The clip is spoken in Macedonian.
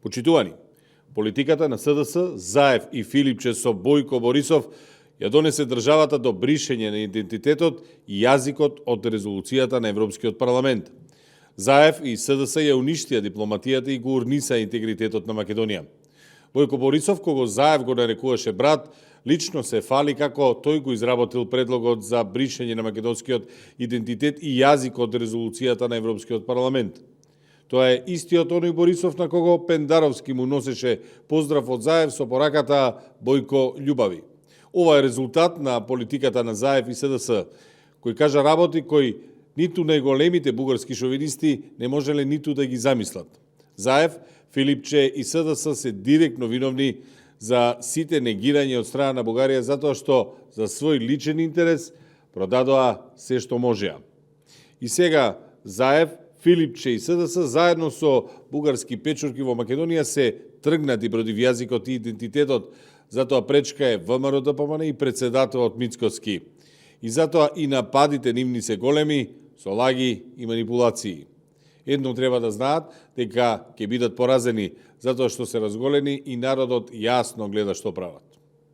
Почитувани, политиката на СДС, Заев и Филипче со Бојко Борисов ја донесе државата до бришење на идентитетот и јазикот од резолуцијата на Европскиот парламент. Заев и СДС ја уништија дипломатијата и го урниса интегритетот на Македонија. Бојко Борисов, кого Заев го нарекуваше брат, лично се фали како тој го изработил предлогот за бришење на македонскиот идентитет и јазик од резолуцијата на Европскиот парламент. Тоа е истиот оној Борисов на кого Пендаровски му носеше поздрав од Заев со пораката Бојко љубави. Ова е резултат на политиката на Заев и СДС, кој кажа работи кои ниту најголемите бугарски шовинисти не можеле ниту да ги замислат. Заев, Филипче и СДС се директно виновни за сите негирање од страна на Бугарија затоа што за свој личен интерес продадоа се што можеа. И сега Заев, Филипче и СДС заедно со бугарски печурки во Македонија се тргнати против јазикот и идентитетот, затоа пречка е ВМРО ДПМН и председателот Мицкоски. И затоа и нападите нивни се големи, со лаги и манипулации. Едно треба да знаат дека ќе бидат поразени, затоа што се разголени и народот јасно гледа што прават.